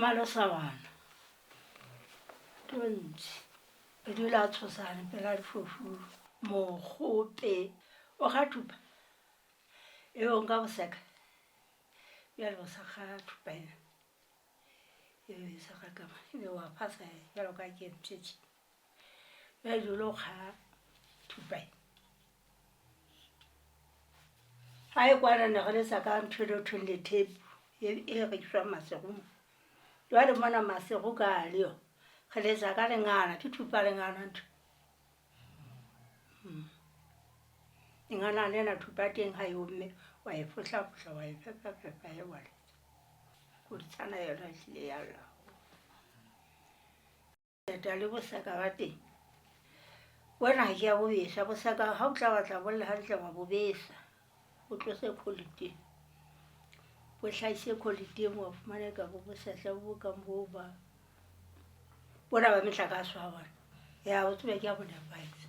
Malosawana Tontshi e dula a tshosane pela difofu mogope o ga thupa e o nka boseka bjale o sa ga thupa ena e be e sa ga kama e be wa phasa jalo ka ke mpšetše bjale dula o kga thupa e ga e kwana ne re letsa ka ntho e le thweng lethepu e e rekiswang masego mo jwale mona masego ka leo re letsa ka lengana ke thupa lengana ntho lengana lena thupa teng ga e omme wa e fohlafohla wa e fefafefa e wa letsa koditshana yona e tlile ya lla Eta le boseka ba teng. Wena ha ke ya bo besa, boseka ha o tla batla bo le hantle wa bo besa. O tlose quality. Bo hlahise quality wa fumana ka bo bosehla bo kang bo ba. Bona ba metlakase wa bona. Ya o tsebe ke ya bo nepahetse.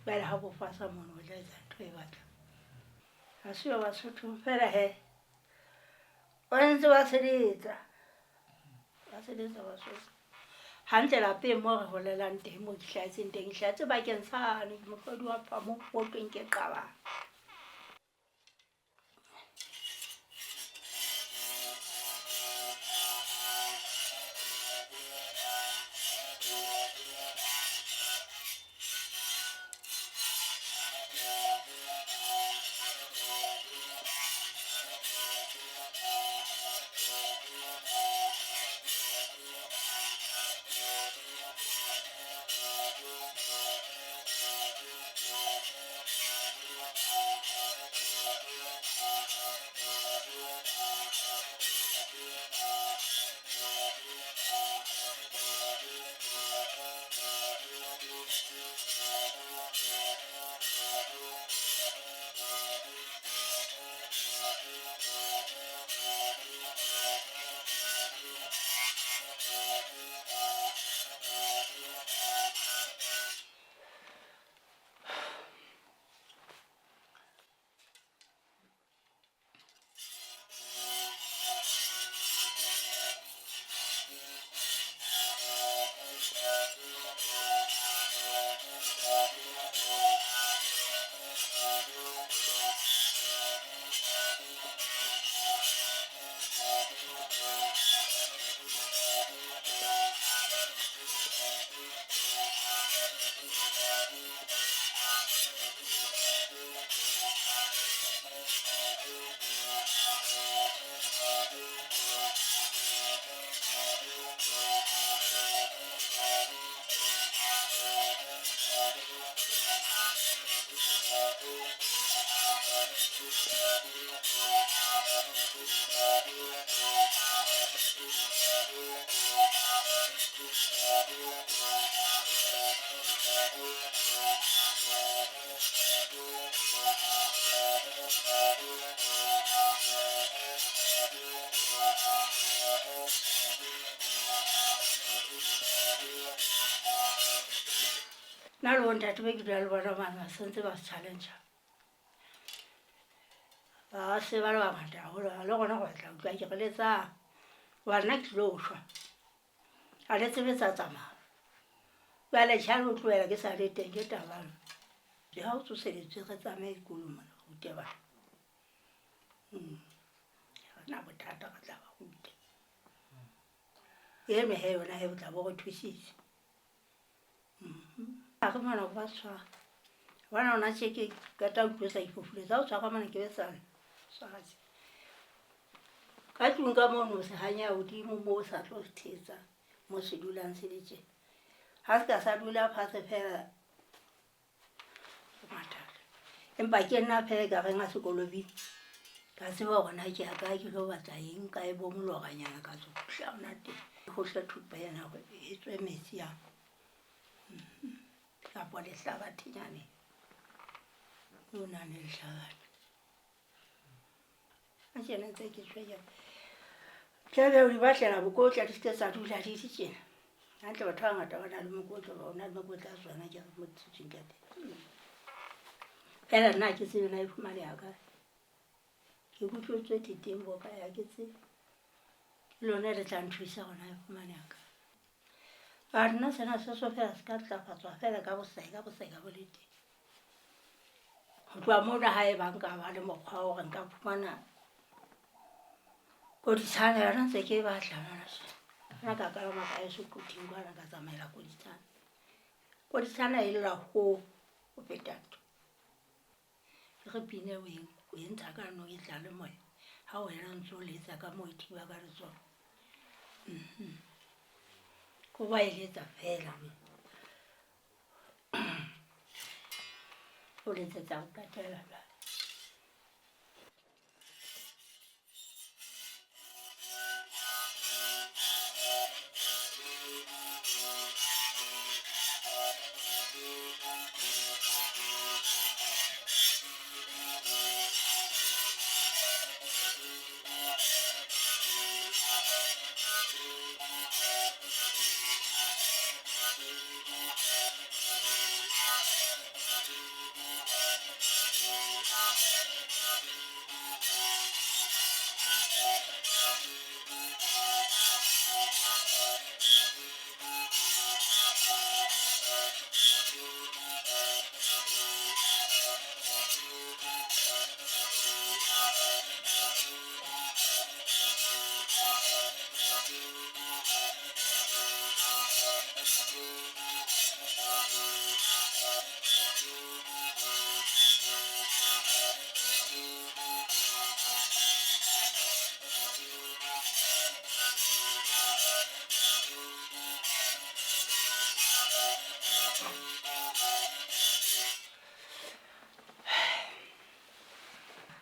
Jwale ha bo fasa mono o tla etsa ntho e batlang. Ha se yo Basotho fela he. Ba ntse ba sebetsa. Ba sebetsa Basotho. Hantle lapeng moo re holelang teng moo ke hlahetseng teng, ke hlahetse bakeng sane ke mohlodi wa phamo o tweng ke qabang. Nna le bontate ba ke dula le bona mane ba santse ba se challenge ba se ba le bangata haholo le gona go tla utlwa ke re letsang wa nna ke tlilo shwa a le tsebe tsa tsamaya jwale tjha o tlohela ke sa le teng ke tabang le ha o tsoseletswe re tsamaye dikolong mona rute bana ha re na bothata re tla ba ruta eno he yona he o tla bo re thusitse ha re mona ba tshwara bona ona tje ke qeta ho utlwisa diphoofolo tsa ho tshwara mona ke be sa tshwara tje ka tlung ka mono se hanya hodimo mo o sa tlo thetsa mo se dulang se le tje ha se ka sa dula fatshe fela ke mathata empa ke nna fela ka reng a sekolobile ka tseba hore na ke ya kae ke lo batla eng kae bo moloranyana ka tso fihla hona teng hohle thupa ena hore e tswe metsi a kapa lehlabathenyane o na le lehlabathe a tjena ntse ke tshwenya tlabe o di batlela bokotla di seke tsa dula di di tjena hantle batho ba bangata ba na le mokotla ba o na le mokotla a tsona ke re mo thusitsweng ka teng fela nna ha ke tsebe na e fumaneha kae ke kutlwetswe ke teng bo kae ha ke tsebe. Le lona le tla nthusa hore na e fumaneha kae. A nna sena seso feela se ka ntlafatswa feela ka boseka, boseka bo le teng. Ho tloha mona ha eba nka ba le mokgwa wa hore nka fumana koditshana yona ntse ke e batla nna ka kalama ka ya Sequthing kwana ka tsamaela koditshana. Koditshana e lla hoo ho feta ntho. E re pina o e ntsha ka no e tla le moya. Ha wena o ntso letsa ka moo e thiba ka letsoho. Ko ba e letsa feela. O letsetsa ho qetela jwale.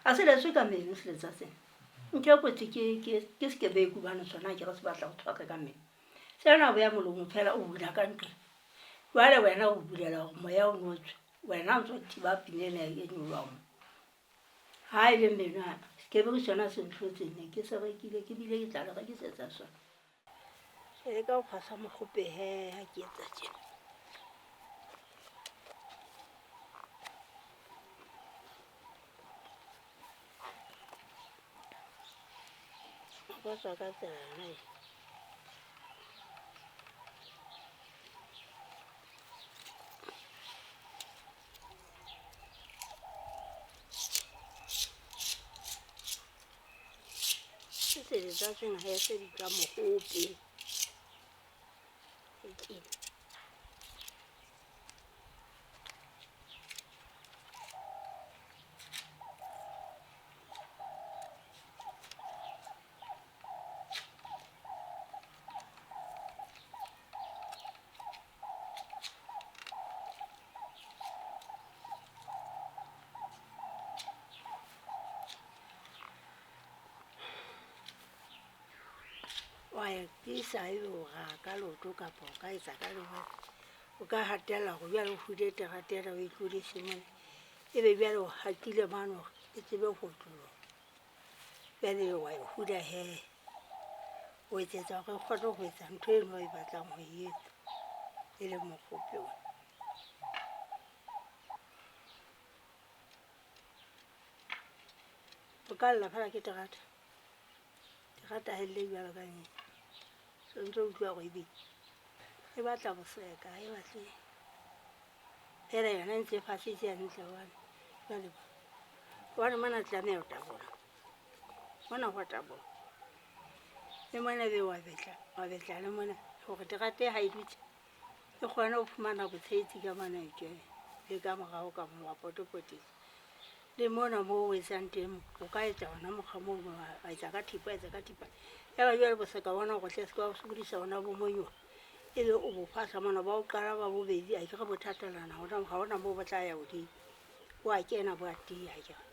A se letswe ka meno seletsa sena. Ntho e kotsi ke sekebeku hobane sona akere se batla o tshware ka meno. Sena o beha molomo feela o bula ka nqena. Jwale wena o bulela hore moya o no tswe. Wena o ntso thiba pina ena e nyolohang mo. Ha e le meno a sekebeku sona se ntlhotseng ne ke se rekile ke bile ke tla le rekisetsa sona. Ke leka ho phasa mokgope hee ha ke etsa tjena. O ka tswa ka tsela yona e. Ke seletsa sena he se bitswa mohope. E tjena. Wa e tiisa ebe o raha ka leoto kapa o ka etsa ka lengwele. O ka hatella hore jwale o hule terata ena o e tlodise mona. Ebe jwale o hatile mane hore e tsebe ho otloloha. Jwale wa e hula hee. O etsetsa hore e kgone ho etsa ntho eno o e batlang ho e etsa. E leng mokgope ona. O ka lla feela ke terata. Terata ha e lle jwalo ka eng. So ntso utlwa hore ebe e batla boseka, ha e batle feela yona e ntse e fasitse hantle hobane jwale hobane mona tlameha ho tabola. Mona ho a tabola. Le mona ebe wa betla le mona hore terata ha e dutse e kgone ho fumana botshehetsi ka mona e kene le ka morao ka moo wa potopotisa. Le mona moo o etsang teng o ka etsa hona mokgwa moo wa etsa ka thipa, etsa ka thipa. Yaba jwale boseka bona hore hle se ka o sokodisa hona bo monyoha. Ebe o bo fahla mona ba o qala ba bobedi akere bo thatelana hona ha hona moo bo tla ya hodimo. Bo a kena bo a tiya akere.